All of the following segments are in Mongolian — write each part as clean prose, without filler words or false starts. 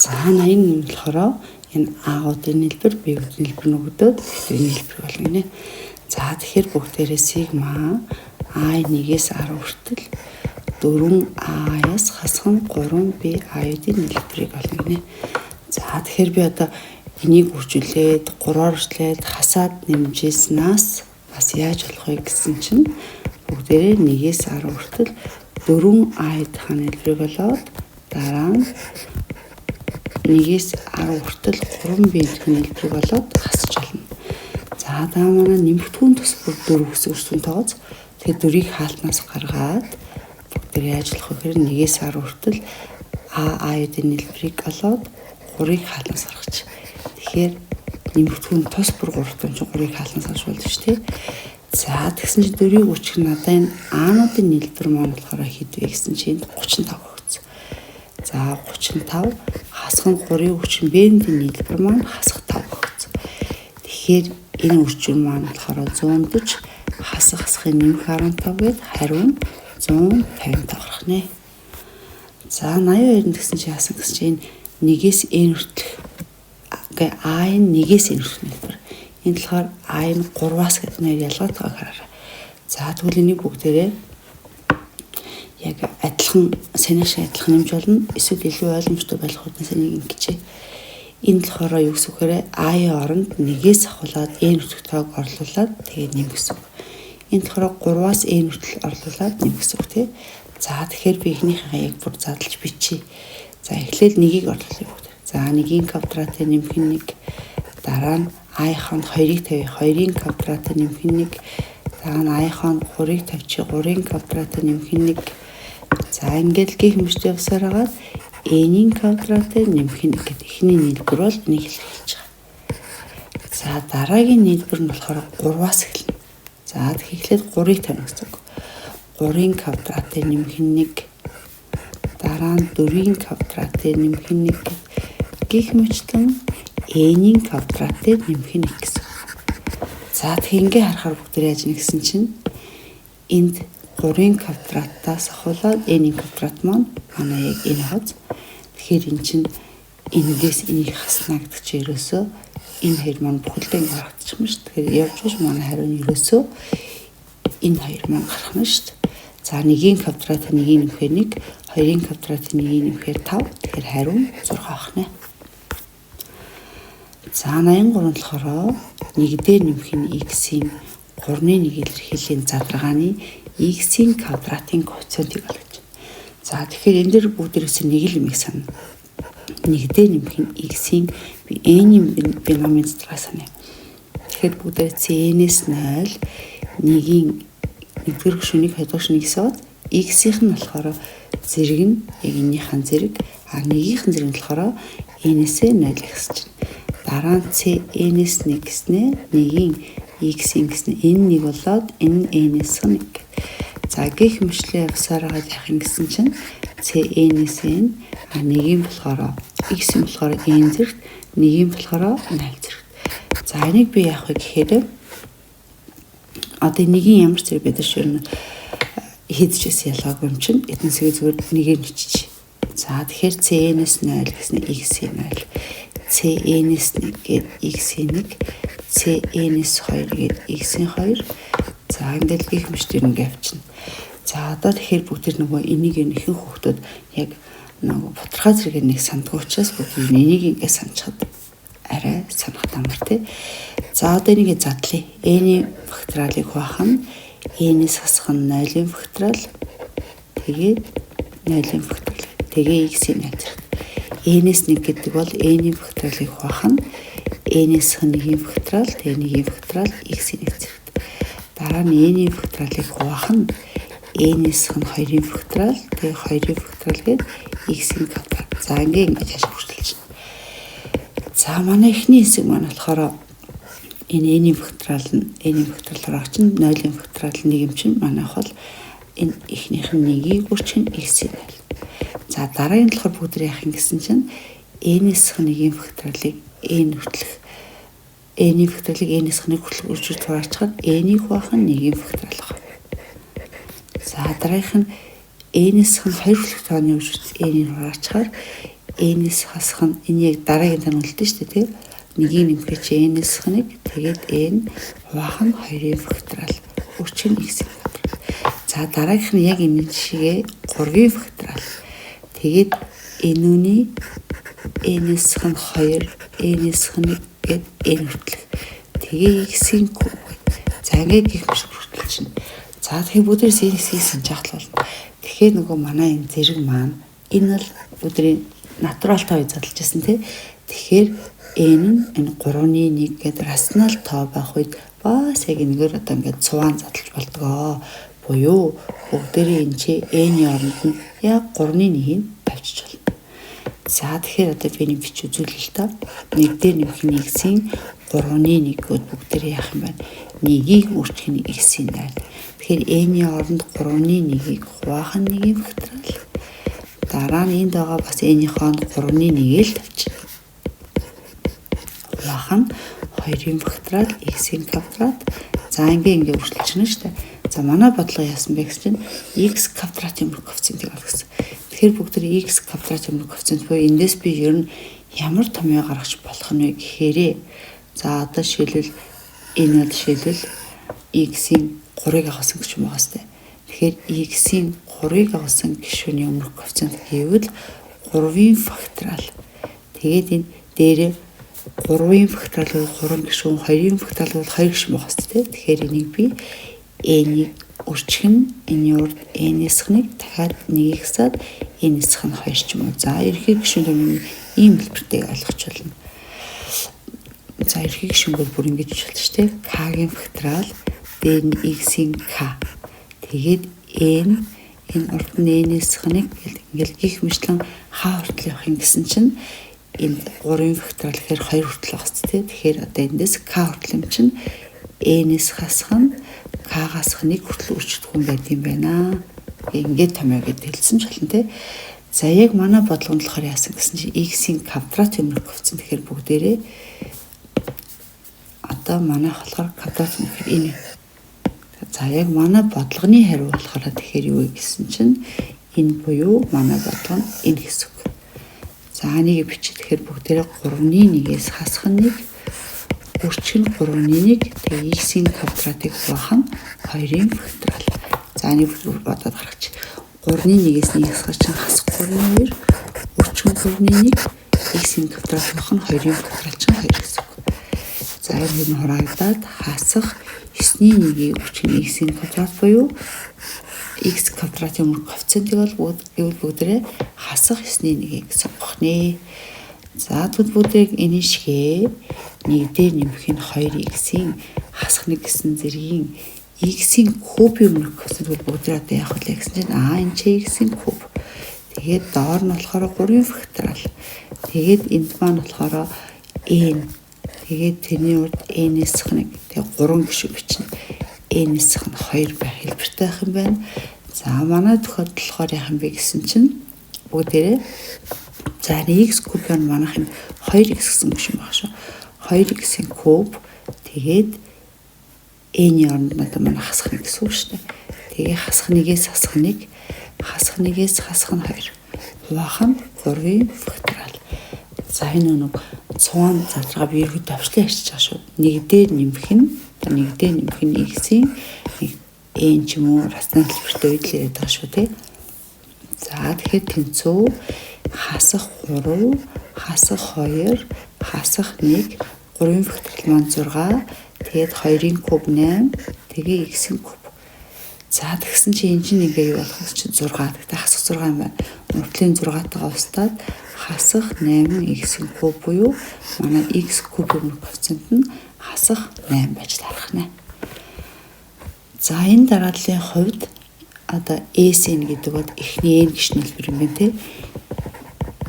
За 88 болохоор энэ А-уудын нийлбэр, Б-уудын нийлбэр нөгөөдөөд энэ нийлбэр болно гинэ. За тэгэхээр бүгдээрээ сигма I1-ээс 10 хүртэл 4А-аас хасах нь 3B А-уудын нийлбэрийг олно гинэ. За тэгэхээр би одоо энийг үржүүлээд 3-аар үржлээд хасаад нэмжээснээс бас яаж болох вэ гэсэн чинь бүгдээрээ 1-ээс 10 хүртэл 4А-ийн нийлбэрийг олоод дараа нь 1-ээс 10 хүртэл 3B-ийн нийлбэрийг олоод хасаж олно. За дараа манай нэмэгдүүн тус бүр 4 гэсэн өрсөн тооц. Тэгэхээр 4-ийг хаалтнаас гаргаад бүгдээр яаж болох вэ гэхээр 1-ээс 10 хүртэл А А-ийн нийлбэрийг олоод 3-ыг хаалтнаас гаргачих. Тэгэхээр нэмэгдүүн тус бүр 3 тон чинь 3-ыг хаалтнаас гарч болно шүү дээ. За тэгсэн чинь 4-ийг өчг надад энэ А-нуудын нийлбэр маань болохоор хэд вэ гэсэн чинь 35 өгсөн. За 35 хасах нь 3-ыг өчг Б-ийн нийлбэр маань хасах 5 өгсөн. Тэгэхээр энэ үржим маань болохоор 140 хасах хасахын нэмэх 15 гээд хариу нь 155 гарах нэ. За 82 гэсэн чи яасан гэсэн чинь энэ 1-ээс n хүртэлх гэ а нь 1-ээс n хүртэлх нийлбэр. Энэ болохоор а нь 3-аас гэдэг нэр ялгаатайгаа хараарай. За тэгвэл энийг бүгдээрээ яг адилхан саний шиг адилхан нэмж болно. Эсвэл илүү ойлгомжтой байх үүднээс энийг ингэжээ. Энэ болохоор юу гэсэн үгээр а-ийн оронд 1-ээс ахуулаад n хүртэлх тоог орлуулад тэгээд нэм гэсэн үг. Энэ болохоор 3-аас n хүртэл орлуулад нэм гэсэн үг тий. За тэгэхээр би эхнийхээ яг бүр задлж бичье. За эхлээл 1-ийг орлуулъя бүгд. За 1-ийн квадратын нэмэх нь 1, дараа нь а-ийн 2-ыг тавья. 2-ын квадратын нэмэх нь 1, дараа нь а-ийн 3-ыг тавьчих. 3-ын квадратын нэмэх нь 1. За ингээд гих мөчтэй явсаар хагаад n-ийн квадратын нэмэх нь 1 гэдэг эхний нийлбэр бол энийг илэрхийлж байгаа. За дараагийн нийлбэр нь болохоор 3-аас эхэлнэ. За тэгэхээр 3-ыг тавина гэсэн үг. 3-ын квадратын нэмэх нь 1, дараа нь 4-ийн квадратын нэмэх нь 1 гих мэтлэн n-ийн квадратын нэмэх нь 1 гэсэн. За тэгэхээр ингээ харахаар бүгд яаж нэ гэсэн чинь энд 3-ын квадратаас ахуулаад n-ийн квадрат маань манай яг энэ хоц. Тэгэхээр эн чинь эндээс энийг хасна гэдэг чинь ерөөсөө энэ хоёр маань бүхэлдээ ингээ харагдчих юм шүү. Тэгэхээр явж байж манай хариу нь ерөөсөө энэ хоёр маань гарах нь шүү. За 1-ийн квадрат 1-ийн нэмэхээр 1, 2-ын квадрат 1-ийн нэмэхээр 5. Тэгэхээр хариу нь 6 байх нэ. За 83 нь болохоор 1 дээр нэмэх нь x-ийн 3-ны 1 илэрхийллийн задаргааны x-ийн квадратын коэффициентийг олгож. За тэгэхээр энэ дэр бүгд ерөөсөө нэг л юмыг санана. 1 дээр нэмэх нь x-ийн би n-ийн биномын задаргаа саная. Тэгэхээр бүгдээ c-нээс 0 1-ийн нэгдүгээр гишүүнийг хоёрдугаар гишүүнийг хэсээд x-ийнх нь болохоор зэрэг нь яг энэнийхэн зэрэг, а нэгийнхэн зэрэг нь болохоор n-ээсээ 0 ихсэж чинь. Дараа нь c n-ээс 1 гэснээ 1-ийн x-ийн гэснээ n 1 болоод n n-ээс 1. За гих мөчлөө явсаар байгаа яах юм гэсэн чинь c n-ээс n, а 1-ийн болохоор x-ийн болохоор n зэрэгт, 1-ийн болохоор 0 зэрэгт. За энийг би яах вэ гэхээр одоо нэгийн ямар зэрэг бид нар ширнэ хийдчихсэн ялгаагүй юм чинь эдэн сэгээ зүгээр нэгээр нэчиж. За тэгэхээр c-нээс 0 гэсэн x-ийн 0, c-нээс 1 гээд x-ийн 1, c-нээс 2 гээд x-ийн 2. За ингээл гих мөчтөр ингээ явчихна. За одоо тэгэхээр бүгд тэр нөгөө энийг ихэнх хүүхдүүд яг нөгөө бутархай зэрэг нэг санддаг учраас бүгд энийг ингээ санчхад арай санахад амар тий. За одоо энийг задлаа. N-ийн факториалыг хуваах нь n-ээс хасах нь 0-ын факториал, тэгээд 0-ын факториал. Тэгээ x-ийн 0 зэрэг. N-ээс 1 гэдэг бол n-ийн факториалыг хуваах нь n-ээс 1-ийн факториал, тэгээ 1-ийн факториал x-ийн 1 зэрэг. Дараа нь n-ийн факториалыг хуваах нь n-ээс 2-ын факториал, тэгээ 2-ын факториал гээд x-ийн квадрат. За ингээ ингэж хашаа хүртэлж байна. За манай эхний хэсэг маань болохоор энэ n-ийн факториал нь n-ийн факториал чинь 0-ын факториал нэг юм чинь манайх бол энэ эхнийх нь 1-ийг үрчих нь x-ийн 0. За дараагийн болохоор бүгд яах юм гэсэн чинь n-ээс 1-ийн факториалыг n хүртэлх n-ийн факториалыг n-ээс 1 хүртэлх үржиж тураарчхад n-ийг хуваах нь 1-ийн факториал байна. За дараагийнх нь n-ээс 2 хүртэлх тооны үржиж n-ийг хураарчхаар n-ээс хасах нь энэ яг дараагийн тань үлдэн шүү дээ, тий. 1-ийг нэмэхээр чи n-ээс хасах 1, тэгээд n хуваах нь 2-ын факториал үрчин x-ийн квадрат. За дараагийнх нь яг энэ шигээ 3-ын факториал. Тэгээд n-ний n-ээс хасах нь 2, n-ээс хасах 1 гээд n хүртэлх. Тэгээ x-ийн куб. За ингээд гих мэт хүртэл чинь. За тэгэхээр бүгдээрээс энэ хэсгийг санаж авах болно. Тэгэхээр нөгөө манай энэ зэрэг маань энэ бол бүгдийн натурал тоо задлж байсан, тий. Тэгэхээр n нь энэ 3-ны 1 гэдэг рационал тоо байх үед бас яг энэгээр одоо ингээд цувaan задлж болдгоо. Буюу бүгдээрээ энэ чи n-ийн оронд нь яг 3-ны 1-ийг тавьчих болно. За тэгэхээр одоо би нэг бич үзүүлээ л та. 1 дээр нэмэх нь x-ийн 3-ны 1 гэвэл бүгдээрээ яах юм бэ? 1-ийг үрчих нь x-ийн 0. Тэгэхээр n-ийн оронд 3-ны 1-ийг хуваах нь 1-ийн факториал. Дараа нь энд байгаа бас n-ийн оронд 3-ны 1-ийг л тавьчих. Хуваах нь 2-ын факториал x-ийн квадрат. За ингээ үргэлжлэж шүү дээ. За манай бодлого яасан бэ гэсэн чинь x квадратын өмнөх коэффициентийг олгосон. Тэгэхээр бүгд тэр x квадратын өмнөх коэффициент буюу эндээс би ер нь ямар томьёо гаргаж болох нь вэ гэхээрээ, за одоо жишээлбэл энэ бол жишээлбэл x-ийн 3-ыг агуулсан гэж юм байгаа сте. Тэгэхээр x-ийн 3-ыг агуулсан гишүүний өмнөх коэффициент гэвэл 3-ын факториал. Тэгээд энэ дээрээ 3-ын факториал бол 3 гишүүн, 2-ын факториал бол 2 гишүүн байгаа сте. Тэгэхээр энийг би n-ийг үрчих нь энэний урд n-ээс нэг дахиад 1-ийг хасаад n-ээс нь 2 ч юм уу. За ерөнхий гишүүн томьёо ийм хэлбэртэйг ойлгоч болно. За ерөнхий гишүүн бол бүр ингэж болно шүү дээ. K-гийн факториал дээр нь x-ийн k. Тэгээд n энэ урд нь n-ээс нэг ингээл гих мэтлэн хаа хүртэл явах юм гэсэн чинь энд 3-ын факториал гэхээр 2 хүртэл байгаа ч тий. Тэгэхээр одоо эндээс k хүртэл юм чинь n-ээс хасах нь k-гаас 1 хүртэл үрчдэг хүн байд юм байна. Ингээд томьёо гэд хэлсэн ч болно те. За яг манай бодлого нь болохоор яасан гэсэн чинь x-ийн квадрат өмнөх коэффициент. Тэгэхээр бүгдээрээ одоо манайх болохоор квадрат өмнөх энэ. За яг манай бодлогоны хариу болохоор тэгэхээр юу вэ гэсэн чинь энэ буюу манай бодлого нь энэ гэсэн үг. За нэг бичиж, тэгэхээр бүгдээрээ 3-ны 1-ээс хасах нь 1, үрчих нь 3-ны 1, тэгээ x-ийн квадратыг хуваах нь 2-ын факториал. За нэг бодоод гаргач. 3-ны 1-ээс 1 хасах чинь хасах 3-ны 2, үрчих нь 3-ны 1, x-ийн квадрат хуваах нь 2-ын факториал чинь 2 гэсэн үг. За энэ нь хураагдаад хасах 9-ний 1-ийг үрчих нь x-ийн квадрат буюу x квадратын өмнөх коэффициентийг бол гэвэл бүгдээрээ хасах 9-ний 1-ийг сонгох нэ. За тэгвэл бүгдийг энэ шигээ 1 дээр нэмэх нь 2x-ийн хасах 1 гэсэн зэргийн x-ийн кубын өмнөх коэффициент бол бүгдээ одоо яах вэ гэсэн чинь энэ чи x-ийн куб. Тэгээд доор нь болохоор 3-ын факториал. Тэгээд энд маань болохоор n. Тэгээд тэрний урд n-ээс 1. Тэгээд 3 гишүүн бичнэ. N-ээс нь 2 байх хэлбэртэй байх юм байна. За манай тохиолдол болохоор яах юм бэ гэсэн чинь бүгдээрээ за x куб нь манайх юм 2x гэсэн гишүүн баг шүү. 2x-ийн куб, тэгээд n-ийн оронд надад манай хасах 1 гэсэн үг шүү дээ. Тэгээ хасах 1-ээс хасах 1, хасах 1-ээс хасах нь 2. Хуваах нь 3-ын факториал. За энэ нэг цугаан задрага би ерөөд товчлон ярьчих байгаа шүү. 1 дээр нэмэх нь 1 дээр нэмэх нь x-ийн n ч юм уу рационал хэлбэртэй үед л яриад байгаа шүү, тий. За тэгэхээр тэнцүү хасах 3, хасах 2, хасах 1, 3-ын факториал маань 6, тэгээд 2-ын куб 8, тэгээ x-ийн куб. За тэгсэн чинь энэ чинь ингээ юу болох вэ чинь 6. Тэгтээ хасах 6 юм байна. Уртлын 6-тайгаа устдаад хасах 8 x-ийн куб буюу манай x кубын коэффициент нь хасах 8 байж таарах нэ. За энэ дарааллын хувьд одоо SN гэдэг бол эхний n гишүүн хэлбэр юм байна те.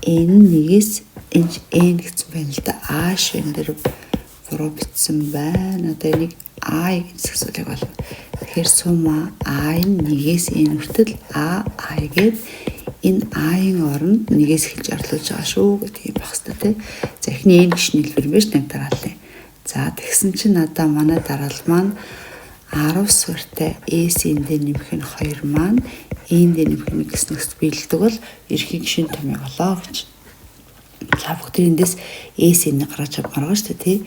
N нэгээс энэ n гэсэн байна л да. А шин дээр буруу бичсэн байна. Одоо энийг I гэж зохицуулах болно. Тэгэхээр сумма i нь нэгээс n хүртэл a i гээд энэ i-ын оронд нэгээс эхэлж орлуулж байгаа шүү гэдэг юм байх хэрэгтэй тий. За эхний n гишүүн хэлбэр юм байна ш нэг дарааллын. За тэгсэн чинь надаа манай дараал маань 10 суурьтай S-ийн дээр нэмэх нь 2 маань n дээр нэмэх нь 1 гэсэн нөхцөл биелдэг бол ерөнхий гишүүн томьёо болоо гэж. За бүгд эндээс S-ийг гаргаж авмаар байгаа шүү дээ, тий.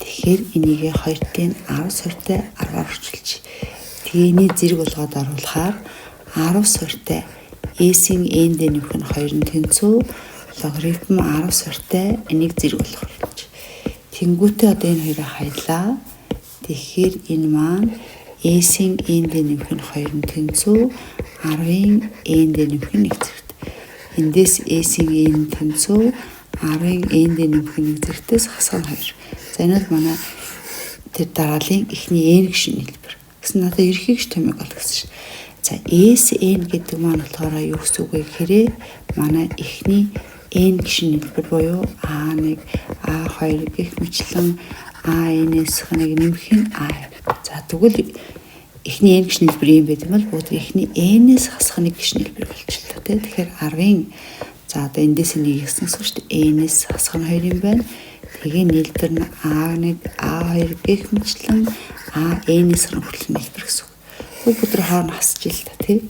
Тэгэхээр энийг 2-ын 10 суурьтай 10-аар орчуулж. Тэгээ энийг зэрэг болгоод оруулахаар 10 суурьтай S-ийн n дээр нэмэх нь 2 нь тэнцүү логарифм 10 суурьтай энийг зэрэг болгох болж. Тэнгүүтээ одоо энэ хоёроо хайлаа. Тэгэхээр энэ маань S-ийн n дээр нэмэх нь 2 нь тэнцүү 10-ын n дээр нэмэх нь 1 зэрэгт. Эндээс S-ийн n тэнцүү 10-ын n дээр нэмэх нь 1 зэрэгтээс хасах нь 2. За энэ бол манай тэр дараалын эхний n гишүүн хэлбэр. Гэсэн надад ерөнхий гиш томьёог ол гэсэн шин. За SN гэдэг маань болохоор юу гэсэн үг вэ гэхээр манай эхний N гишүүн хэлбэр буюу A1, A2 гэх мэтлэн AN-с нэг нэмэх нь A. За тэгвэл эхний N гишүүн хэлбэр юм байт юм бол бүгд эхний N-ээс хасах нэг гишүүн хэлбэр болчихлоо тий. Тэгэхээр 10-ын за одоо эндээс нэг гэсэн үг шүү дээ. N-ээс хасах нь 2 юм байна. Тэгээ нийлбэр нь A1, A2 гэх мэтлэн AN-ээс хүртэл нийлбэр гэсэн үг. Бүгд хооронд хасж ил та тий.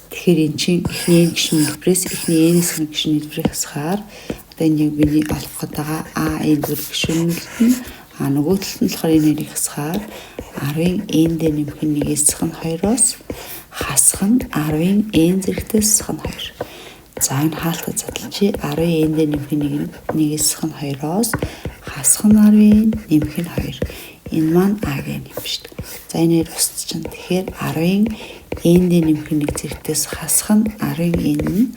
Тэгэхээр эн чинь эхний N гишүүн хэлбэрээс эхний N-ээс гишүүн хэлбэрийг хасахаар одоо энэ яг миний олох гээд байгаа A N гэр гишүүн нь а нөгөө талд нь болохоор энэ хоёрыг хасахаар 10-ын N дээр нэмэх нь 1-ээс нь 2-оос хасах нь 10-ын N зэрэгтээс хасах нь 2. За энэ хаалтаа задлж 10-ын N дээр нэмэх нь 1-ээс нь 2-оос хасах нь 10-ын нэмэх нь 2. Энэ маань А-гийн юм шүү дээ. За энэ хоёр устж чинь. Тэгэхээр 10-ын N дээр нэмэх нь 1 зэрэгтээс хасах нь 10-ын N нь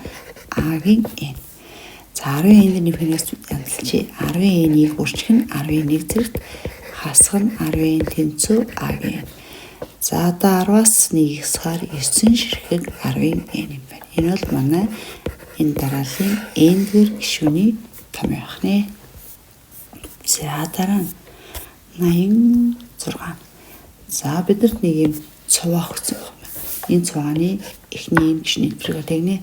А-гийн N. За 10-ын N дээр нэмэх нь янзлж 10-ын N-ийг үржих нь 10-ын 1 зэрэгт хасах нь 10-ын тэнцүү А-гийн N. За одоо 10-аас 1 хасахаар 9 ширхэг 10-ын N юм байна. Энэ бол манай энэ дарааллын N-р гишүүний томьёо байх нэ. За дараа нь 86. За бидэрт нэг юм цуваа өгсөн байна. Энэ цувааны эхний энэ гишүүний хэлбэрийг тэгнэ.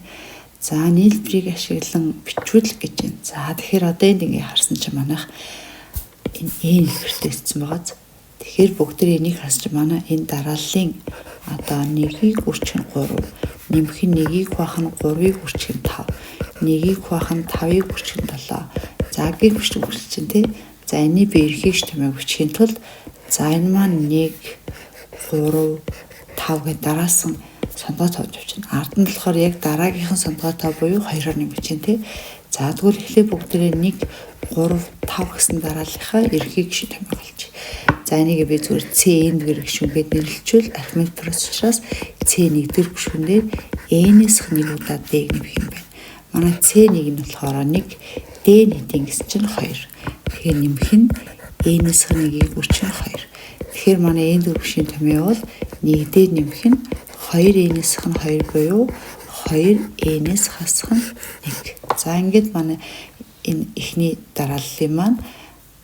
За нийлбэрийг ашиглан бичвэл гэж байна. За тэгэхээр одоо энд ингээ харсан чинь манайх энэ N хэлбэртэй ирсэн байгааз. Тэгэхээр бүгд энийг харсан чинь манай энэ дарааллын одоо 1-ийг үрчих нь 3, нэмэх нь 1-ийг хуваах нь 3-ыг үрчих нь 5, 1-ийг хуваах нь 5-ыг үрчих нь 7. За гэх мэт үргэлж чинь тий. За энэний би ерөнхий томьёог бичихийн тулд за энэ маань 1 3 5 гэд дараалсан сондгой тоо явчихна. Ард нь болохоор яг дараагийнхан сондгой тоо буюу 2-оор нэмж чинь тий. За тэгвэл эхлээ бүгдээрээ 1 3 5 гэсэн дарааллынхаа ерөнхий гишүүн томьёог олж. За энийг би зүгээр C N гэр гишүүн гээд нэрлэлчихвэл арифметик процесс учраас C 1-р гишүүн дээр N-ээс нэг удаа D нэмэх юм байна. Манай C1 нь болохоор 1, D нийтийн гэсэн чинь 2. Тэгэхээр нэмэх нь N-ээс 1-ийг үрчих нь 2. Тэгэхээр манай N дөрвшийн томьёо бол 1 дээр нэмэх нь 2 N-ээс нь 2 буюу 2 N-ээс хасах нь 1. За ингээд манай энэ эхний дарааллын маань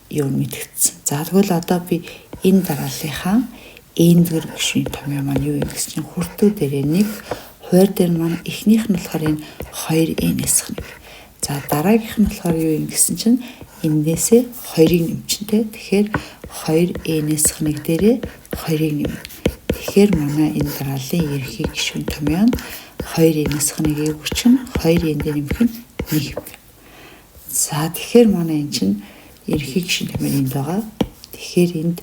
юу мэдгдсэн. За тэгвэл одоо би энэ дарааллынхаа N дөрв гишүүний томьёо маань юу юм гэсэн чинь хүртүү дээрээ 1, хуваар дээр маань эхнийх нь болохоор энэ 2 N-ээс 1. За дараагийнх нь болохоор юу юм гэсэн чинь эндээсээ 2-ыг нэмчин тэ. Тэгэхээр 2 N-ээс 1 дээрээ 2-ыг нэмнэ. Тэгэхээр манай энэ дарааллын ерөнхий гишүүн томьёо нь 2 N-ээс 1-ийг үрчих нь 2 N дээр нэмэх нь 1 юм. За тэгэхээр манай энэ чинь ерөнхий гишүүн томьёо энд байгаа. Тэгэхээр энд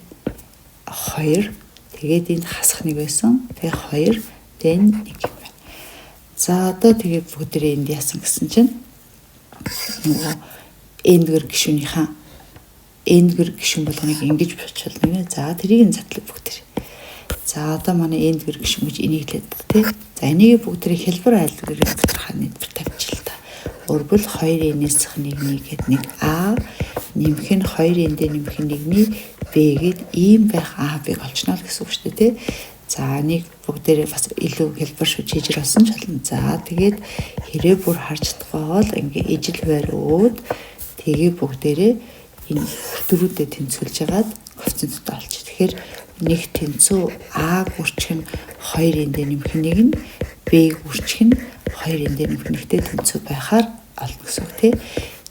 2, тэгээд энд хасах нэг байсан. Тэгээ 2, тэгээ 1 юм байна. За одоо тэгээд бүгдээрээ энд яасан гэсэн чинь нөгөө N-дгээр гишүүнийхээ N-дгээр гишүүн болгоныг ингэж бичүүлнэ. За тэрийг нь задлаа бүгдээр. За одоо манай N-дгээр гишүүн гэж энийг хэлээд тий. За энийг бүгдээрээ хэлбэр айлдгаар тодорхой нийлбэр тавьчих л та. Өөрбөл 2 N-ээс 1 1 гээд нэг А нэмэх нь 2 N дээр нэмэх нь 1-ний B гээд ийм байх А B-г олчно л гэсэн үг шүү дээ тий. За энийг бүгдээрээ бас илүү хэлбэр шүж хийж болсон ч болно. За тэгээд хэрэг бүр харж чадахгүй бол ингээ ижил хуваар өөд тэгээ бүгдээрээ энэ хүртүүрүүдэд тэнцвүүлж хагаад коэффициенттэй олчих. Тэгэхээр нэг тэнцүү А гүрчих нь 2 n дээр нэмэх нэг нь B гүрчих нь 2 n дээр нэмэх нэгтэй тэнцүү байхаар олно гэсэн үг тий.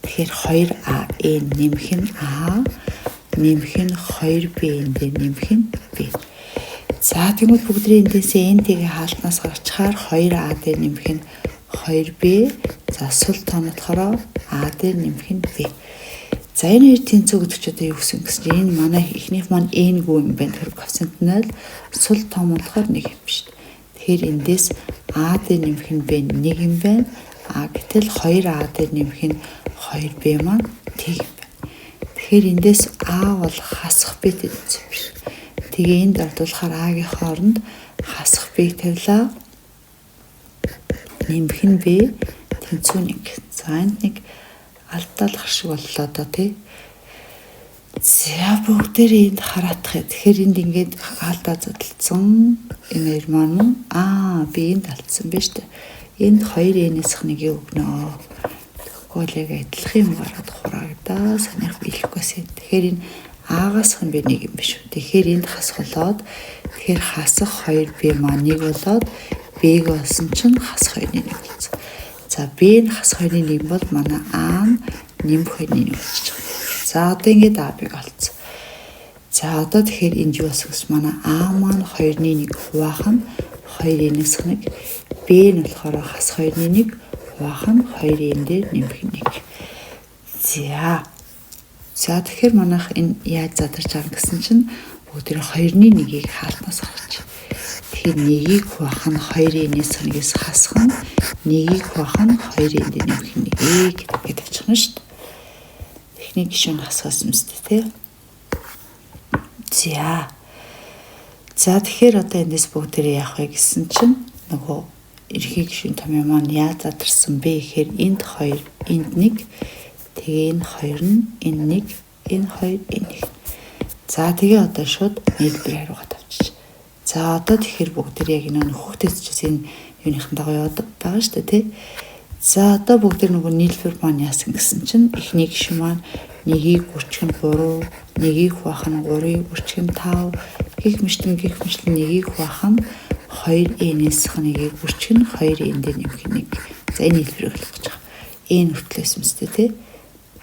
Тэгэхээр 2А n нэмэх нь А нэмэх нь 2B n дээр нэмэх нь B. За тэгмэл бүгдээ эндээсээ n-тэйгээ хаалтнаас гарчхаар 2А дээр нэмэх нь 2B. За сул тоо нь болохоор А дээр нэмэх нь B. За энэ хоёр тэнцүү гэдэг чи одоо юу гэсэн гэсэн чинь энэ манай эхнийх маань n-гүй юм байна. Тэгэхээр коэффициент нь 0, сул том болохоор 1 юм биш. Тэгэхээр эндээс А дээр нэмэх нь B 1 юм байна. А гэтэл 2А дээр нэмэх нь 2B маань тэг юм байна. Тэгэхээр эндээс А бол хасах B тэнцүү биш. Тэгээ энд ордуулахаар А-гийн хооронд хасах B тавилаа. Нэмэх нь B тэнцүү 1. За энд нэг алдаалгах шиг боллоо доо тий. За бүгдээрээ энд хараатах. Тэгэхээр энд ингээд алдаа задлцсан. Энэ хоёр маань мөн би энд алдсан байна шүү дээ. Энд 2 n-ээс нэгийг өгнө. Тэгэхгүй бол яг адилхан юм гараад хураагдаа. Санийх биелэхгүйсэн. Тэгэхээр энэ А-гаас хэн би нэг юм биш үү. Тэгэхээр энд хасхолоод тэгэхээр хасах 2 B маань 1 болоод B-г олсон чинь хасах 2-ны 1 болсон. За B нь хасах 2-ны 1 бол манай А нь нэмэх 2-ны 1 болчих. За одоо ингээд А B-г олцсон. За одоо тэгэхээр энд юу болсон гэсэн манай А маань 2-ны 1 хуваах нь 2-ээс 1, B нь болохоор хасах 2-ны 1 хуваах нь 2 n дээр нэмэх 1. За. За тэгэхээр манайх энэ яаж задарч байгаа гэсэн чинь бүгд тэр 2-ны 1-ийг хаалтнаас гаргаж. Тэгэхээр 1-ийг хуваах нь 2-ээс 1-ээс хасах нь 1-ийг хуваах нь 2-ын дээр нэмэх 1 гэдэг тавьчихна шүү дээ. Эхний гишүүн хасгаас юм зү тэ. За. За тэгэхээр одоо эндээс бүгдээрээ яах вэ гэсэн чинь нөгөө ерхий гишүүн томьёо маань яаж задарсан бэ гэхээр энд 2, энд 1, тэгээ энэ 2 нь энэ 1, энэ 2, энэ 1. За тэгээ одоо шууд нийлбэр хариугаа тавьчих. За одоо тэгэхээр бүгд тэр яг энэ нөхөх тест чинь энэ юуныхан дагуу яваад байгаа шүү дээ тий. За одоо бүгд тэр нөгөө нийлбэр маань яасан гэсэн чинь эхний гишүүн маань 1-ийг гүрчих нь 3, 1-ийг хуваах нь 3-ыг гүрчих нь 5, гих мэтлэн 1-ийг хуваах нь 2n-ээс 1-ийг гүрчих нь 2n дээр нэмэх 1. За энэ нийлбэрийг олох гэж байгаа. N хүртэл байсан мэт тий.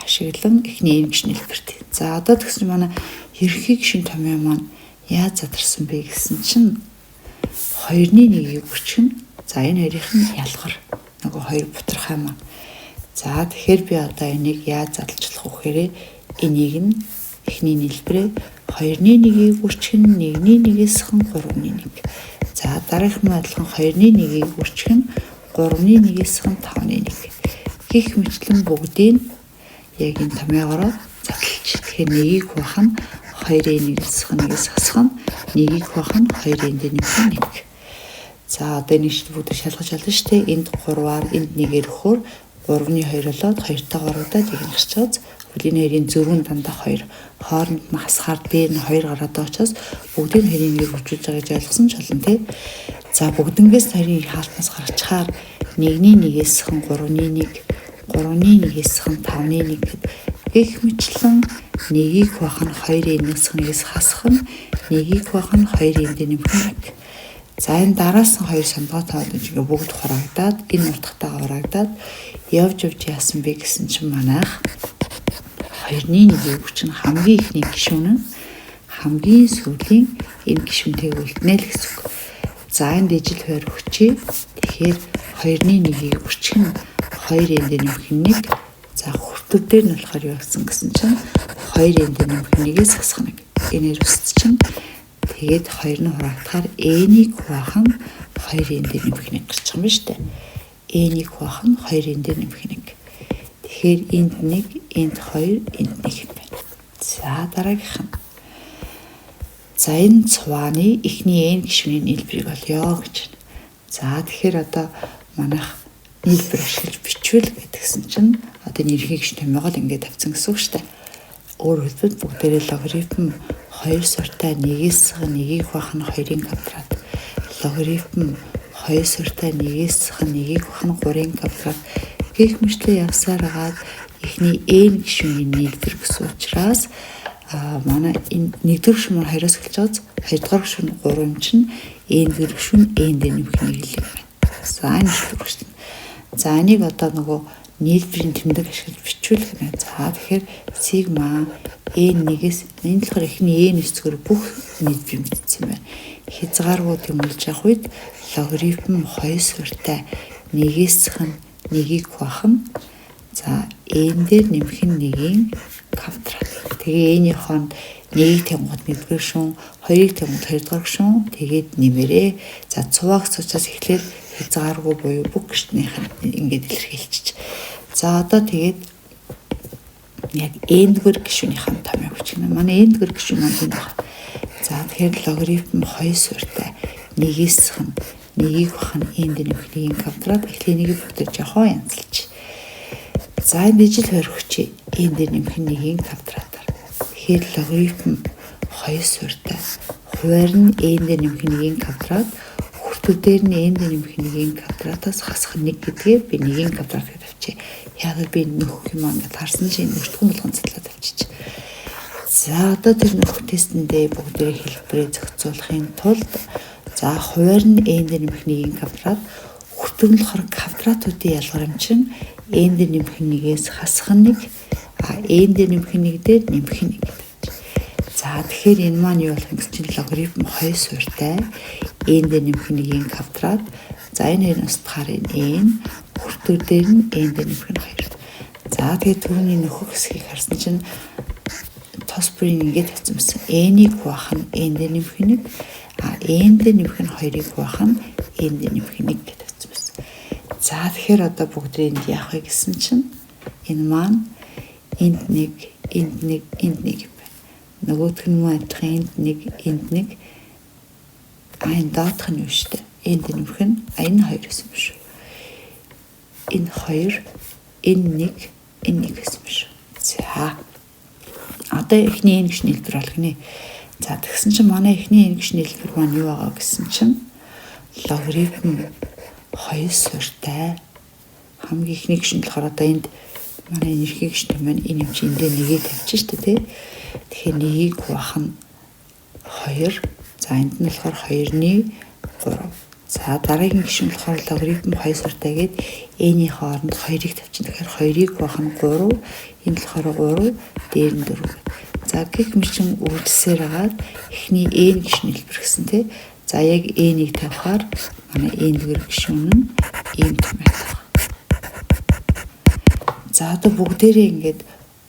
Ашиглан эхний n гишүүн нийлбэрт. За одоо тэгсэн манай ерөнхий гишүүн томьёо маань яаж задарсан бэ гэсэн чинь 2-ны 1-ийг гүрчих нь за энэ хоёрын нь ялгар нөгөө хоёр бутархай маань. За тэгэхээр би одоо энийг яаж задлах вэ гэхээр энийг нь эхний нийлбэрээ 2-ны 1-ийг гүрчих нь 1-ний 1-ээс 3-ны 1. За дараагийнх нь адилхан 2-ны 1-ийг гүрчих нь 3-ны 1-ээс 5-ны 1. Гэх мэтлэн бүгдийг яг энэ томьёогоороо задлж. Тэгэхээр 1-ийг хуваах нь 2-ын 1-ээс 1-ээс хасах нь 1-ийг хуваах нь 2-ын дээр нэмэх нь 1. За одоо энэ шиг бүгд шалгаж олно шүү дээ. Энд 3-аар энд 1-ээр өгөхөөр 3-ны 2 болоод 2-тойгоо гарагдаад яг гарч байгаа. Тэгвэл энэ хоёрын зөрүүн дандаа 2. Хооронд нь хасахаар дээр нь 2 гараад байгаа учраас бүгдийг хоёрын нэгээр хөгжүүлж байгаа гэж ойлгосон ч болно тий. За бүгднгээс хоёрын хаалтнаас гарчхаар 1-ний 1-ээс 3-ны 1, 3-ны 1-ээс 5-ны 1 гэд гэх мэтлэн 1-ийг хуваах нь 2-ын 1-ээс 1-ээс хасах нь 1-ийг хуваах нь 2-ын дээр нэмэх нь 1. За энэ дараас нь хоёр сондгой тоод ингээ бүгд хураагдаад энэ утгатайгаа хураагдаад явж явж яасан бэ гэсэн чинь манайх 2-ны 1-ийг хүчин хамгийн ихний гишүүн нь хамгийн сүүлийн энэ гишүүнтэйг үлднэ л гэсэн үг. За энд ижил хуваар өгчээ. Тэгэхээр 2-ны 1-ийг хүчин 2-ын дээр нэмэх нь 1. За хүртүр дээр нь болохоор юу гэсэн гэсэн чинь 2-ын дээр нэмэх 1-ээс хасах 1. Энээр өсч чинь тэгээд 2 нь хураагдахаар n-ийг хуваах нь 2-ын дээр нэмэх 1 гарч байгаа юм байна шүү дээ. N-ийг хуваах нь 2-ын дээр нэмэх 1. Тэгэхээр энд 1, энд 2, энд 1 юм байна. За дараагийнх нь. За энэ цувааны эхний n гишүүний нийлбэрийг олъё гэж байна. За тэгэхээр одоо манайх нийлбэр ашиглаж бичвэл гэдгсэн чинь одоо ерөнхий гишүүн томьёогоо л ингээд тавьсан гэсэн үг шүү дээ. Өөрөөр хэлбэл бүгдээрээ логарифм 2 суртай 1-ээс 1-ийг хуваах нь 2-ын квадрат. Логарифм 2 суртай 1-ээс 1-ийг хуваах нь 3-ын квадрат гэх мэтлээ явсаар агаад эхний n гишүүний нийлбэр гэсэн учраас манай энэ нэгдүгээр гишүүн маань 2-оос эхэлж байгаа. Хоёрдугаар гишүүн 3 юм чинь n дөрөв гишүүн n дээр нэмэх нэг л юм байна. За энэ гишүүн. За энийг одоо нөгөө нийлбэрийн тэмдэг ашиглаж бичвэл гэнэ. За тэгэхээр сигма n1-ээс энэ болохоор эхний n өсгөр бүх нийлбэрийг бичсэн байна. Хязгааргүй тэмүүлж явах үед логарифм 2 суртай 1-ээс 1-ийг хуваах нь. За n дээр нэмэх нь 1-ийн квадрат. Тэгээ n-ийн хонд 1-ийг тавингууд 1-р гишүүн, 2-ыг тавингууд 2-р гишүүн, тэгээд нэмэрээ. За цуваагц учраас эхлээд хязгааргүй буюу бүх гишүүнийх нь ингээд илэрхийлчих. За одоо тэгээд яг n-р гишүүнийх нь томьёо хүч гэнэ. Манай n-р гишүүн маань энд байна. За тэгэхээр логарифм 2 суурьтай 1-ээс хэн 1-ийг бах нь n дээр нэмэх 1-ийн квадрат. Эхлээд нэгийг бүгдээр жоохон янзалж. За энэ ижил хоёр хүчээ n дээр нэмэх нь 1-ийн квадратаар. Тэгэхээр логарифм 2 суурьтай хуваар нь n дээр нэмэх 1-ийн квадрат хүртүү дээр нь n дээр нэмэх 1-ийн квадратаас хасах 1 гэдгээ би 1-ийн квадрат гэж авчээ. Яг би нөхөх юм ингээд харсан чинь нөхдөг болгон задлаа тавьчих. За одоо тэр нөхөх тестэндээ бүгдээрээ хэлбэрээ зохицуулахын тулд за хуваар нь n дээр нэмэх 1-ийн квадрат хүртүү нь болохоор квадратуудын ялгар юм чинь n дээр нэмэх 1-ээс хасах 1, а n дээр нэмэх 1 дээр нэмэх 1 гэдэг. За тэгэхээр энэ маань юу болох юм гэсэн чинь логарифм 2 суурьтай n дээр нэмэх 1-ийн квадрат. За энэ хоёр устгаар энэ n хүртүү дээр нь n дээр нэмэх нь 2. За тэгээд түрүүний нөхөх хэсгийг харсан чинь тос бүрийн ингээд тавьсан байсан. N-ийг хуваах нь n дээр нэмэх 1, а n дээр нэмэх нь 2-ыг хуваах нь n дээр нэмэх 1 гэж тавьсан байсан. За тэгэхээр одоо бүгд энд яах вэ гэсэн чинь энэ маань энд 1, энд 1, энд 1 юм байна. Нөгөөх нь мөн адилхан энд 1, энд 1. А энэ доодох нь юу шүү дээ. Энд нэмэх нь энэ 2 гэсэн юм шүү. Энэ 2, энэ 1, энэ 1 гэсэн юм шүү. За. Одоо эхний n гишүүний хэлбэр болох нэ. За тэгсэн чинь манай эхний n гишүүний хэлбэр маань юу байгаа гэсэн чинь логарифм 2 суурьтай хамгийн эхний гишүүн болохоор одоо энд манай ерхий гишүүн маань энэ юм чинь эндээ нэгийг тавьчих штэ тий. Тэгэхээр нэгийг хуваах нь 2. За энд нь болохоор 2-ны 3. За дараагийн гишүүн болохоор логарифм 2 суурьтай гээд n-ийн хооронд 2-ыг тавьчих. Тэгэхээр 2-ыг хуваах нь 3. Энэ болохоор 3, дээр нь 4. За гэх мэт үргэлжсээр агаад эхний n гишүүн хэлбэр гэсэн тий. За яг n-ийг тавихаар манай n-р гишүүн нь ийм томьёотой. За одоо бүгдээрээ ингээд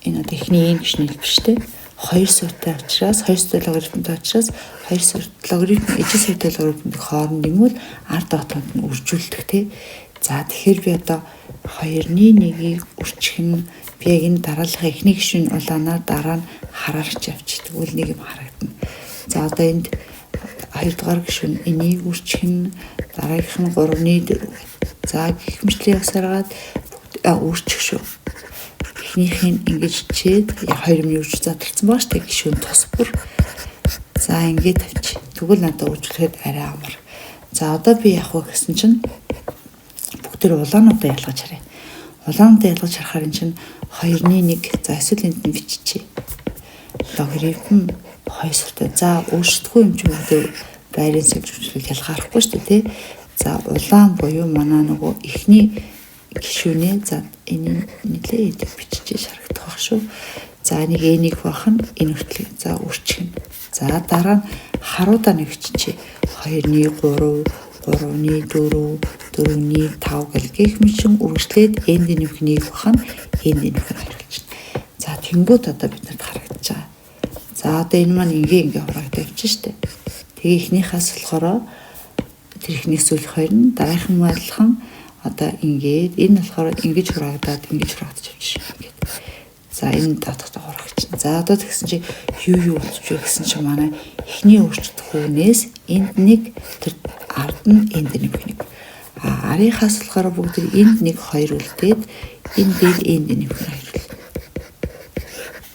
энэ одоо эхний n гишүүн хэлбэр шүү дээ. 2 суурьтай учраас 2 суурьтай логарифмтай учраас 2 суурь логарифм ижил суурьтай логарифмын хооронд нэмвэл ард доотонд нь үржүүлдэг тий. За тэгэхээр би одоо 2-ны 1-ийг үрчих нь би яг энэ дарааллын эхний гишүүн улаанаар дараа нь хараарч явчих. Тэгвэл нэг юм харагдана. За одоо энд 2 дугаар гишүүн энийг үрчих нь дараагийнх нь 3-ны 4. За гэх мэтлээ явсараад үрчих шүү. Эхнийх нь ингэж чээд хоёр юм үрж задарсан байгаа шүү дээ. Гишүүн тус бүр. За ингээд тавьчих. Тэгвэл надад үржүүлэхэд арай амар. За одоо би явах вэ гэсэн чинь бүгд улаануудаа ялгаж харъя. Улаануудаа ялгаж харахаар энэ чинь 2-ны 1, за эсвэл энд нь биччихье. Логарифм 2 суурьтай. За өөрчлөхгүй юм чинь бүгд байрын сольж үржүүлэл ялгархгүй шүү дээ тий. За улаан буюу манай нөгөө эхний гишүүнээ за энэ нэлээ эдэг биччихээ шарагдах байх шүү. За нэг n-ийг хуваах нь энэ хүртэл за үрчих нь. За дараа нь харуудаа нэг биччихье. 2-ны 3, 3-ны 4, 4-ний 5 гэл гэх мэт үргэлжлээд n-д нэмэх 1 хуваах нь n-д нэмэх 2 болчихно. За тэнгуут одоо биднэрт харагдаж байгаа. За одоо энэ маань ингээ ингээ хураагдав явчих штэ. Тэгээ эхнийхээс болохоор тэр эхний сүүлх хоёр нь дараагийнх нь адилхан одоо ингээд энэ болохоор ингэж хураагдаад ингэж хураагдаж явчих ингээд. За энэ доодохтой хураагч. За одоо тэгсэн чи юу юу болчих вэ гэсэн чи манай эхний өөрчлөлтхүүнээс энд нэг тэр ард нь энд нэмэх нэг. А арийнхаас болохоор бүгд энд нэг хоёр үлдээд энэ дээр энд нэмэх нь хоёр үлдээ.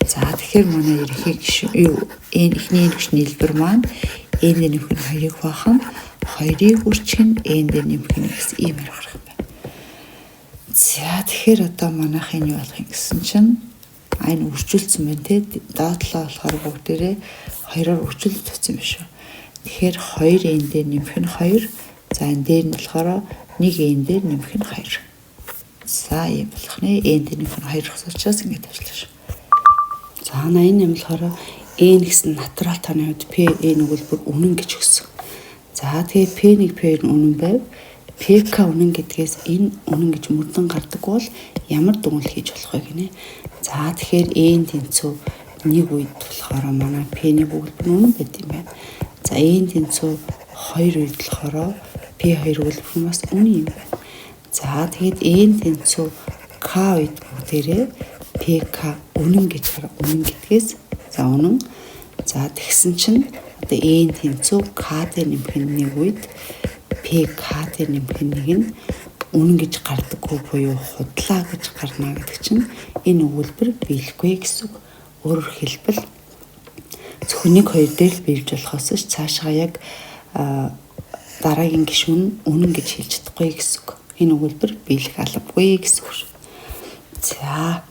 За тэгэхээр манай ерөнхий гишүүн юу энэ эхний энэ гишүүн хэлбэр маань энэ дээр нэмэх нь хоёрыг хуваах нь хоёрыг үрчих нь энэ дээр нэмэх нь гэсэн ийм ярих юм байна. За тэгэхээр одоо манайх энэ юу болох юм гэсэн чинь энэ үржүүлсэн байна те. Доотлоо болохоор бүгдээрээ хоёроор үржүүлж тавьсан юм шүү. Тэгэхээр 2 n дээр нэмэх нь 2. За энэ дээр нь болохоор 1 n дээр нэмэх нь 2. За ийм болох нэ. N дээр нэмэх нь 2 гэсэн учраас ингэж тавьчлаа шүү. За 88 болохоор n гэсэн натурал тооны хувьд p n өгүүлбэр үнэн гэж өгсөн. За тэгээ p1 p2 үнэн байв. ПК үнэн гэдгээс энэ үнэн гэж мөрдөн гардаг бол ямар дүгнэлт хийж болох вэ гинэ. За тэгэхээр n тэнцүү 1 үед болохоор манай P-ний өгүүлбэр нь үнэн байт юм байна. За n тэнцүү 2 үед болохоор P2 өгүүлбэр нь бас үнэн юм байна. За тэгэхэд n тэнцүү К үед бүгдээрээ ПК үнэн гэж хараа, үнэн гэдгээс за үнэн. За тэгсэн чинь одоо n тэнцүү К дээр нэмэх нь 1 үед ПК дээр нэмэх нь 1 нь үнэн гэж гардаггүй буюу худлаа гэж гарна гэдэг чинь энэ өгүүлбэр биелэхгүй гэсэн үг. Өөрөөр хэлбэл зөвхөн 1 2 дээр л биелж болохоос ч цаашаа яг дараагийн гишүүн үнэн гэж хэлж чадахгүй гэсэн үг. Энэ өгүүлбэр биелэх албагүй гэсэн үг шүү. За.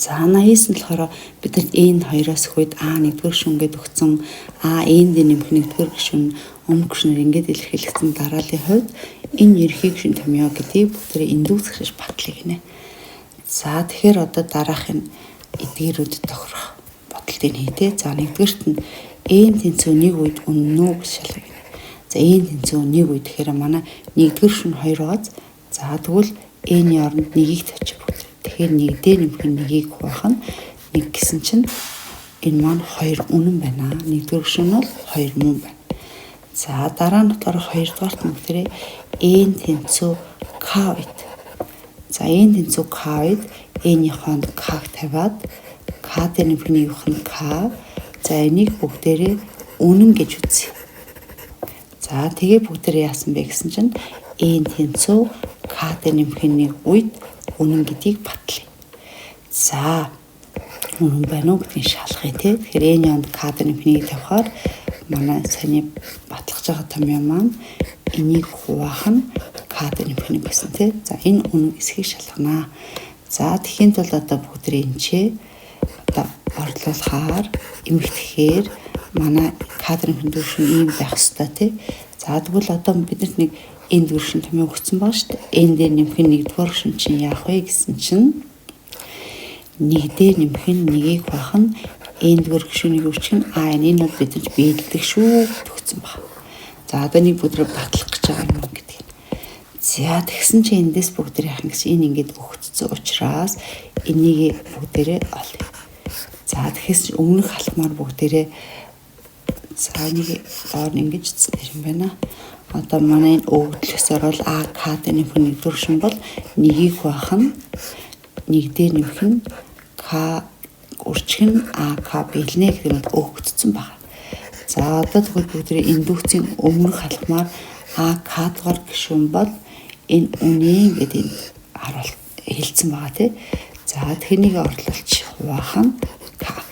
За 89 нь болохоор бидэрт n 2-оос үед а 1-р гишүүн гээд өгсөн, а n дээр нэмэх 1-р гишүүн өмнөх гишүүнээр ингээд илэрхийлэгдсэн дарааллын хувьд энэ ерөнхий гишүүн томьёо гэдгийг бүгдээрээ индукц гэж батлая гинэ. За тэгэхээр одоо дараах нь эдгээрүүд тохирох бодолтыг хий те. За нэгдүгээрт нь n тэнцүү 1 үед үнэн үү гэж шалгая гинэ. За n тэнцүү 1 үед гэхээр манай нэгдүгээр гишүүн 2 байгааз. За тэгвэл n-ийн оронд 1-ийг тавьчих бүгд. Тэгэхээр 1 дээр нэмэх нь 1-ийг хуваах нь 1 гэсэн чинь энэ маань 2 үнэн байна. Нэгдүгээр гишүүн нь бол 2 мөн байна. За дараа нь болохоор хоёрдугаарт нь бүгдээрээ n тэнцүү k үед. За n тэнцүү k үед n-ийн хонд k-г тавиад k дээр нэмэх нь юух нь k. За энийг бүгдээрээ үнэн гэж үзье. За тэгээ бүгдээрээ яасан бэ гэсэн чинь n тэнцүү к дээр нэмэх нь 1 үед үнэн гэдгийг батлая. За үнэн байна уу гэдгийг шалгая тий. Тэгэхээр n-ийн хонд к дээр нэмэх нэг тавихаар манай саяны батлах байгаа томьёо маань энийг хуваах нь к дээр нэмэх нэг байсан тий. За энэ үнэн эсхийг шалганаа. За тэгэхийн тулд одоо бүгд энэ ч одоо орлуулахаар эмэгтэхээр манай кадрын хөндөршин ийм байх ёстой тий. За тэгвэл одоо биднэрт нэг энэ дүршин томьёо өгсөн байгаа шүү дээ. Энэ дээр нэмэх нь нэгдүгээр гишүүн чинь яах вэ гэсэн чинь нэг дээр нэмэх нь нэгийг хуваах нь энэ дүгээр гишүүнийг үрчих нь а энэ бол биднэрт биелдэг шүү төгсөн баг. За одоо нэг бүдрээ батлах гэж байгаа юм гэдэг. За тэгсэн чинь эндээс бүгд яах юм гэсэн энэ ингээд өгцсөн учраас энийг бүгдээрээ олъё. За тэгэхээс өмнөх алхмаар бүгдээрээ за энийг доор нь ингэж юм байна. Одоо манай энэ өгөгдлөсөөр бол А К дээр нэмэх нь нэгдүгээр шин бол нэгийг хуваах нь нэг дээр нэмэх нь К үрчих нь А К биелнэ гэх юм бол өгөгдсөн байна. За одоо тэгвэл бүгдээрээ индукцийн өмнөх алхмаар А К дугаар гишүүн бол энэ үнэн гэдэг энэ харуул хэлсэн байгаа тий. За тэрнийг орлуулж хуваах нь К.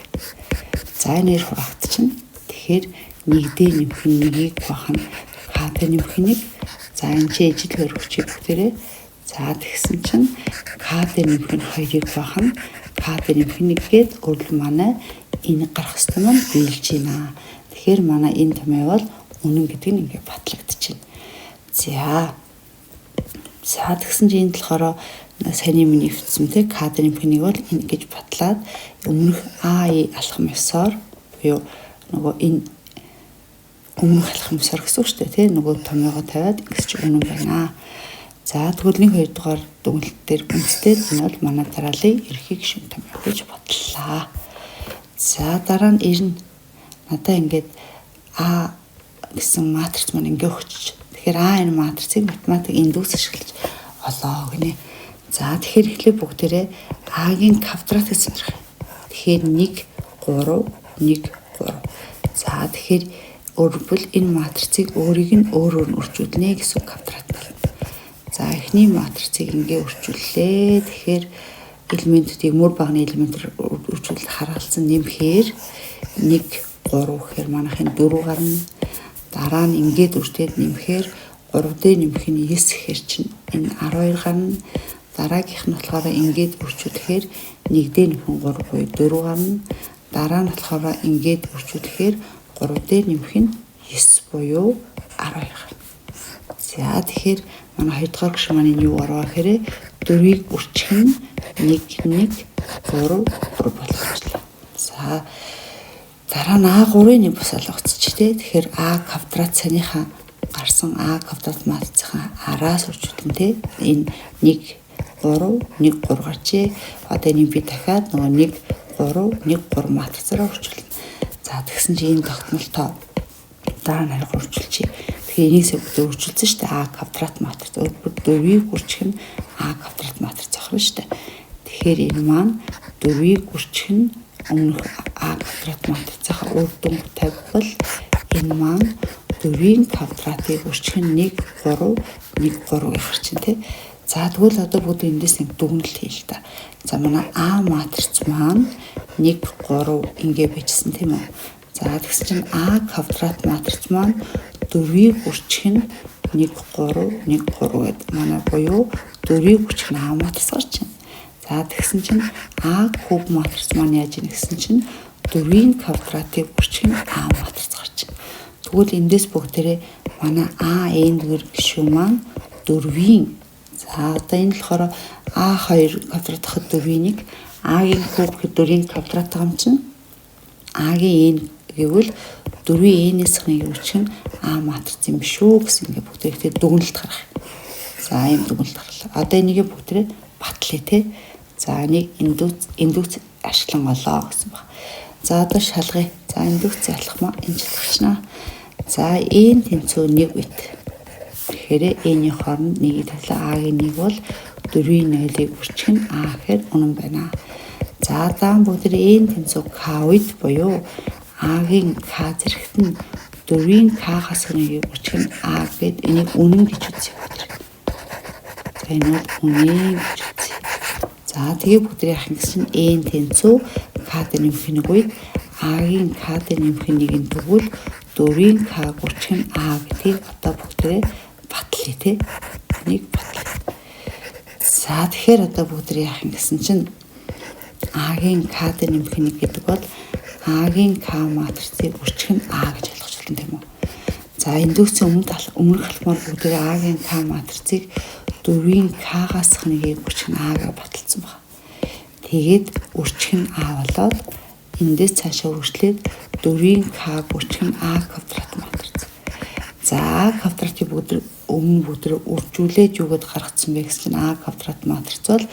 За энэ хуваагдчихна. Тэгэхээр нэг дээр нэмэх нь нэгийг хуваах нь К дээр нэмэх нэг. За энэ чи ижил хөрөгчийг бүгдээрээ. За тэгсэн чинь К дээр нэмэх нь хоёрыг хуваах нь К дээр нэмэх нэг гээд өөрөлд манай энэ гарах ёстой маань биелж байна. Тэгэхээр манай энэ томьёо бол үнэн гэдэг нь ингээ батлагдчихна. За. За тэгсэн чинь энд болохоор саяны миний өвцсөн те К дээр нэмэх нэг бол энэ гэж батлаад өмнөх А алхам ёсоор буюу нөгөө энэ өмнөх алхам ёсоор гэсэн үг шүү дээ тий нөгөө томьёогоо тавиад ингэж чи үнэн байна. За тэгвэл 1 2 дугаар дүгнэлт дээр үндэстэй энэ бол манай дараалын ерхий гишүүн томьёо гэж батллаа. За дараа нь 90 надаа ингээд А гэсэн матриц маань ингээ өгчөж. Тэгэхээр А энэ матрицыг математик индукц ашиглаж олоо гинэ. За тэгэхээр эхлээ бүгдээрээ А-гийн квадрат гэж сонирх. Тэгэхээр 1 3 1 3. За тэгэхээр өөрөлдвөл энэ матрицыг өөрийг нь өөрөөр нь өрчүүлнэ гэсэн квадрат болно. За эхний матрицыг ингээ өрчүүллээ. Тэгэхээр элементүүдийг мөр багны элементээр өрчүүлэл харгалзан нэмэхээр 1 3 гэхээр манайхын 4 гарна. Дараа нь ингээд өртөөд нэмэхээр 3 дээр нэмэх нь 9 гэхээр чинь энэ 12 гарна. Дараагийнх нь болохоор ингээд өрчүүлэхээр 1 дээр нэмэх нь 3 буюу 4 гарна. Дараа нь болохоор ингээд өрчүүлэхээр 3 дээр нэмэх нь 9 буюу 12 гарна. За тэгэхээр манай 2 дугаар гишүүн маань энэ юу гарваа гэхээр 4-ийг үрчих нь 1 1 3 3 болгочлаа. За дараа нь А3-ын нэг бус алгацчих тий. Тэгэхээр А квадрат санийхаа гарсан А квадрат матрицын араас үржүүлэн тий энэ 1 3 1 3 гарчээ. Одоо энийг би дахиад нөгөө 1 3 1 3 матрицаараа үржүүлнэ. За тэгсэн чинь энэ тогтмол тоо дараа нь харих үржүүлчихье. Тэгэхээр энийсээ бүгд үржүүлсэн шүү дээ. А квадрат матриц өөрөөр 4-ийг үржих нь А квадрат матриц ахна шүү дээ. Тэгэхээр энэ маань 4-ийг үржих нь өмнөх А квадрат матрицынхаа үр дүнг тавьбал энэ маань 4-ийн квадратыг үржих нь 1 3 1 3 гэх чинь тий. За тэгвэл одоо бүгд эндээс нэг дүгнэлт хийл та. За манай А матриц маань 1 3 ингэ бичсэн тийм үү? За тэгсэн чинь А квадрат матриц маань 4-ийг үржих нь 1 3 1 3 гэдэг манай буюу 4-ийг үржих нь А матриц гарч байна. За тэгсэн чинь А куб матриц маань яаж ийн гэсэн чинь 4-ийн квадратыг үржих нь А матриц гарч байна. Тэгвэл эндээс бүгдээрээ манай А n дэр гишүүн маань 4-ийн за одоо энэ болохоор А2 квадрат хад 4-ийн 1 А-гийн куб гэхэд 4-ийн квадрат байгаа юм чинь А-гийн n гэвэл 4-ийн n-ээс нэг үржих нь А матриц юм биш үү гэсэн ингээ бүгдээ ихтэй дүгнэлт гаргах. За ийм дүгнэлт гарлаа. Одоо энийг бүгдээ батлая те. За энийг индукц ашиглан олоо гэсэн баг. За одоо шалгая. За индукц ялах маа энэ шалгачнаа. За n тэнцүү 1 бит. Тэгэхээр n-ийн хооронд 1-ийг тавилаа. А-гийн 1 бол 4-ийн 0-ыг үржих нь А гэхээр үнэн байна. За даан бүгд n тэнцүү к үед буюу А-гийн к зэрэгт нь 4-ийн к-гаас нэгийг үржих нь А гэд энийг үнэн гэж үзье. За энэ бол үнэн гэж үзье. За тэгээ бүгд яах юм гэсэн n тэнцүү к дээр нэмэх нэг үед А-гийн к дээр нэмэх нэг нь тэгвэл 4-ийн к гүрчих нь А гэдгийг одоо бүгдээ батлая тий. Энийг батлая. За тэгэхээр одоо бүгд яах юм гэсэн чинь А-гийн к дээр нэмэх нэг гэдэг бол А-гийн к матрицыг үржих нь А гэж ойлгож байна тийм үү. За индукцийн өмнөх алхмаар бүгдээ А-гийн к матрицыг 4-ийн к-гаас нэгийг үржих нь А гэж баталсан байна. Тэгээд үржих нь А болоод эндээс цаашаа үржлээд 4-ийн к үржих нь А квадрат матриц. За А квадратыг бүгд өмнө бүгд үржүүлээд юу гэд гаргацсан бэ гэсэн чинь А квадрат матриц бол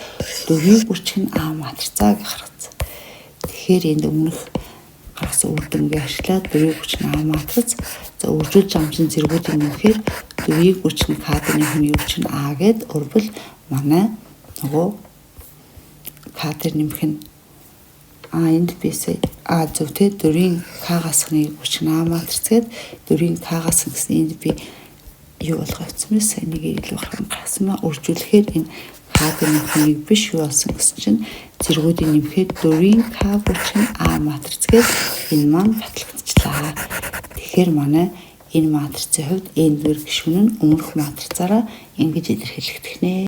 4-ийг үржих нь А матрицаа гэж гаргацсан. Тэгэхээр энд өмнөх гаргасан үр дүнгээ ашиглаад 4-ийг үржих нь А матриц. За үржүүлж байгаа юм чинь зэргүүдийг нэмэхээр 4-ийг үржих нь К дээр нэмэх нь үржих нь А гэд өрбөл манай нөгөө К дээр нэмэх нь А энд би сая А зөв те 4-ийн К-гаас нэг үржих нь А матриц гэд 4-ийн К-гаас гэсэн энд би юу болгоо явцсан бэ? Сая нэг илүү гарган гаргасан ба үржүүлэхээр энэ К дээр нэмэх нэг биш юу болсон гэсэн чинь зэргүүдийн нэмэхэд 4-ийн К үржих нь А матриц гэд энэ маань батлагдчихлаа. Тэгэхээр манай энэ матрицын хувьд n дэр гишүүн нь өмнөх матрицаараа ингэж илэрхийлэгдэх нэ.